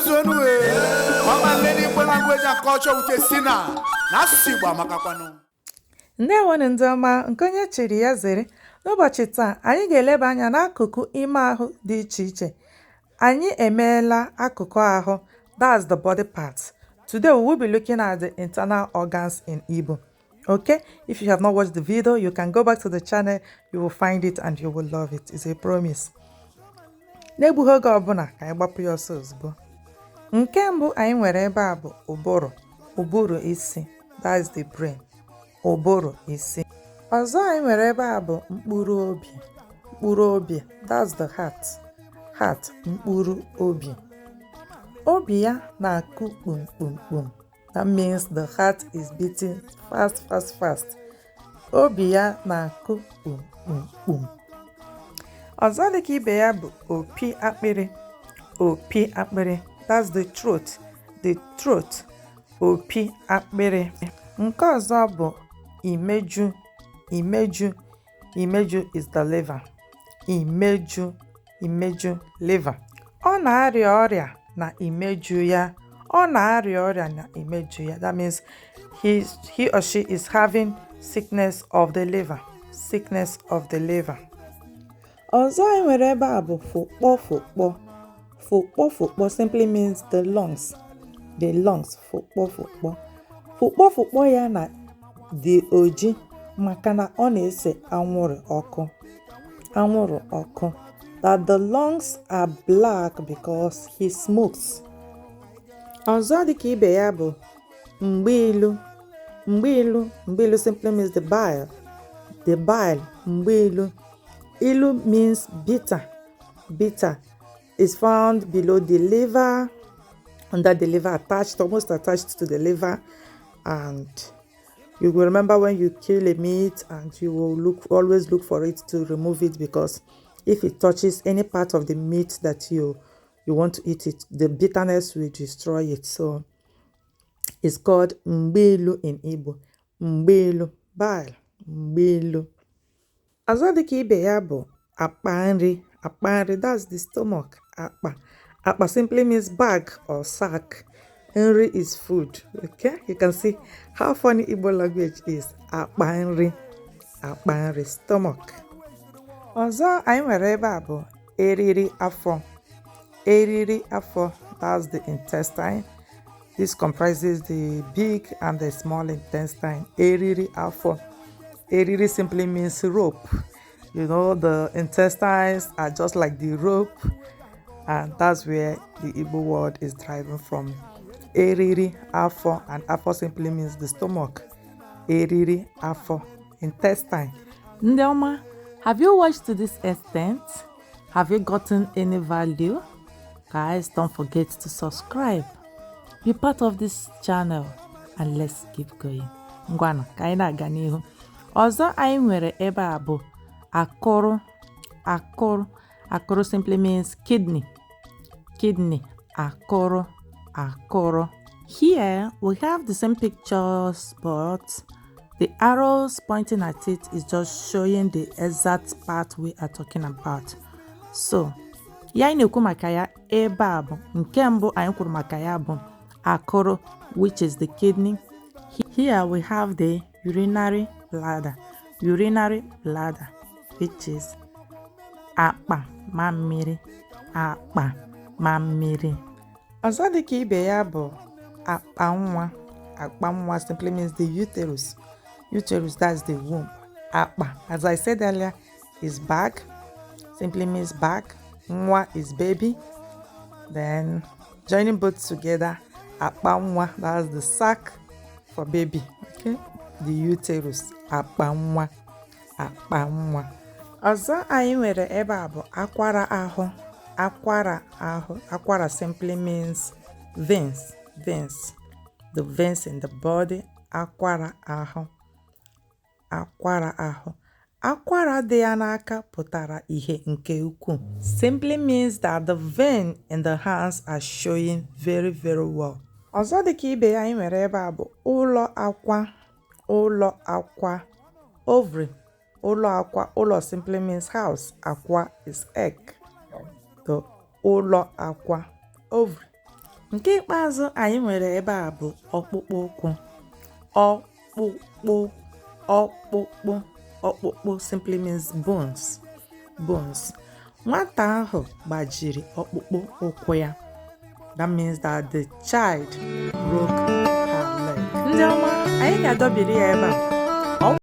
zonu Mama Lady Igbo language and culture with a sinner. Na sigba makakwanu. Ndewo ndị ọma nke onye chiri ya zere. N'ụbọchị taa anyị ga-eleba anya n'akụkụ ime ahụ dị iche iche. Anyị emeela akụkụ ahụ, that's the body parts. Today we will be looking at the internal organs in Igbo. Okay, if you have not watched the video, you can go back to the channel, you will find it and you will love it. It's a promise. N'egbughị oge ọbụla ka anyị gbapụ ya ọsọ ozugbo. Nke mbụ anyị nwere ebe a bụ ụbụrụ isi, that's the brain. Ụbụrụ isi. Ọzọ anyị nwere ebe a bụ mkpụrụ obi, that's the heart, mkpụrụ obi. Obi ya na-akụ kpum. That means the heart is beating fast. Obi ya na-akụ kpum. Ọzọ dịka ibe ya bụ opi akpịrị, that's the throat, opi akpịrị. Nke ọzọ bụ imeju is the liver. Imeju, liver. Ọ na-arịa ọrịa na imeju ya. That means he or she is having sickness of the liver. Ọzọ anyị nwere ebe a bụ fụkpọ simply means the lungs. Fụkpọ ya na dị oji maka na ọ na-ese anwụrụ ọkụ. That the lungs are black because he smokes. Ọzọ dịka ibe ya bụ mgbailu simply means the bile. Mgbailu. Ilu means bitter is found below the liver, under the liver, almost attached to the liver. And you will remember when you kill a meat and you will always look for it to remove it, because if it touches any part of the meat that you want to eat it, the bitterness will destroy it. So it's called mgbailu in Igbo. Mgbailu, bile, mgbailu. Ọzọ dịka ibe ya bụ akpa nri, that's the stomach. Akpa simply means bag or sack. Nri is food. Okay, you can see how funny Igbo language is. Akpa nri, stomach. Ọzọ anyị nwere ebe a bụ eriri afọ, that's the intestine. This comprises the big and the small intestine. Eriri afọ. Eriri simply means rope. You know, the intestines are just like the rope, and that's where the Igbo word is derived from. Eriri afọ, and afọ simply means the stomach. Eriri afọ, intestine. Ndị ọma, have you watched to this extent? Have you gotten any value? Guys, don't forget to subscribe. Be part of this channel and let's keep going. Ngwana, ka anyị na-aga n'ihu. Ọzọ anyị nwere ebe a bụ akụrụ. Akụrụ simply means kidney. Akụrụ. Here we have the same pictures, but the arrows pointing at it is just showing the exact part we are talking about. So ya anyị na-ekwu maka ya ebe a bụ nke mbụ anyị kwuru maka ya bụ akụrụ, which is the kidney. Here we have the urinary bladder, which is akpa mamiri. Ọzọ dịka ibe ya bụ akpa nwa simply means the uterus, that's the womb. Akpa, as I said earlier, is bag, simply means bag. Nwa is baby. Then joining both together, akpa nwa, that's the sack for baby. Okay, the uterus, akpa nwa. Ọzọ anyị nwere ebe a bụ akwara ahụ. Akwara simply means veins. The veins in the body. Akwara ahụ. Akwara dị ya n'aka pụtara ihe nke ukwuu. Simply means that the vein in the hands are showing very well. Ọzọ dịka ibe ya anyị nwere ebe a bụ ụlọ akwa, ovary. Ụlọ simply means house. Akwa is egg. The ụlọ akwa, ovary. Nke ikpeazụ anyị nwere ebe a bụ ọkpụkpụ ụkwụ. Ọkpụkpụ simply means bones. Nwata ahụ gbajiri ọkpụkpụ ụkwụ ya. That means that the child broke her leg. Ndị ọma, anyị ga-adọbiri ya ebe a.